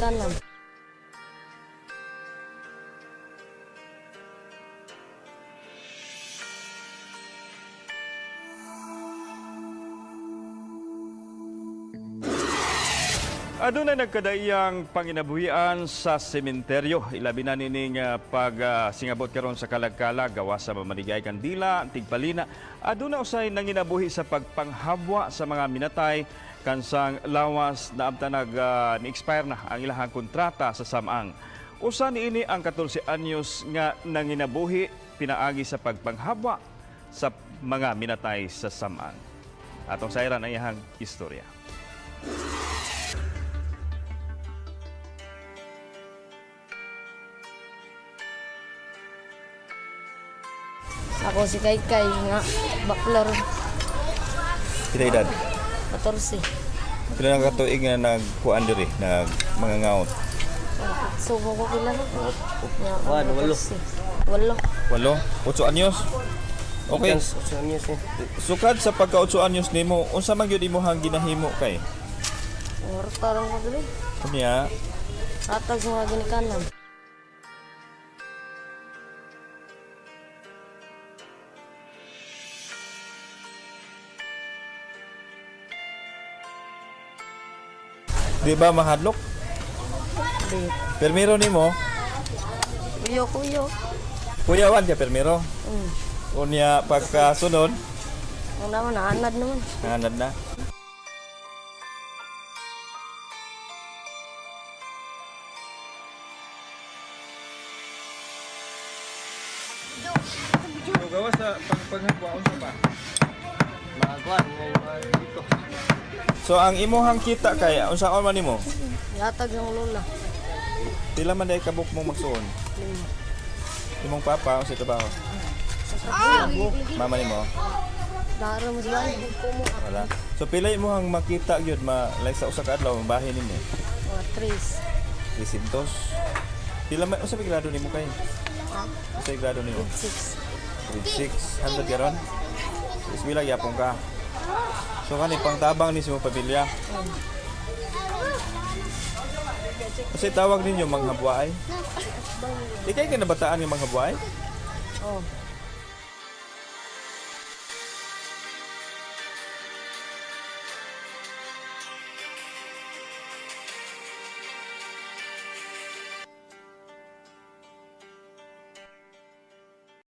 Kanan. Adunay nagkadaiyang panginabuhian sa sementeryo. Ilabi na nining pag singabot karon sa kalagkalag gawas sa mamanigay kandila, tigpalina. Aduna usay nanginabuhi sa pagpanghabwa sa mga minatay kansang lawas na abta nag ni-expire na ang ilahang kontrata sa samang. Usa niini ang 14 anyos nga nanginabuhi pinaagi sa pagpanghabwa sa mga minatay sa samang. Atong sayran ang iyahang istorya. Ako si Kaykay nga Baklor. Pila edad? 14. Pila na katuig nga nagkuan diri, nag mga ngaot? Subo ko pila na. Nga, Walo, walo. 14. Walo. Walo, 8 anyos. Okay. Sukad sa pagka 8 anyos nimo, unsa man gyud imong ginahimo kay? Ngurta lang ko dili. Unya, Hatag sa mga ginikanan. Di ba mahadlok? Di. Permiro nimo, Kuyo, kuyo. kuyawan ka permiro. Unya pagkasunod, Ang naman, naanad naman. nanad na. So, gawas sa pagpanghabwa unsa pa? Magakuan mga dito. So ang imuhang kita kay unsa man nimo? Hatag sa lola. Pila man day kabuk mong magsuon? Lima. Imong papa unsa trabaho? Mama nimo? Dara mo sila. Wala. So pila imuhang makita gyud ma like sa usa ka adlaw mabahin nimo? Mga tres. 300. Pila man unsa may grado nimo kay? Ha? Unsa grado nimo? Six. Grade 6. 100 karon. Eskwela gyapon ka. So kani pangtabang ni sa imong pamilya. Kasi tawag ninyo manghabwaay? Ikay ka nabataan yung manghabwaay? Oh.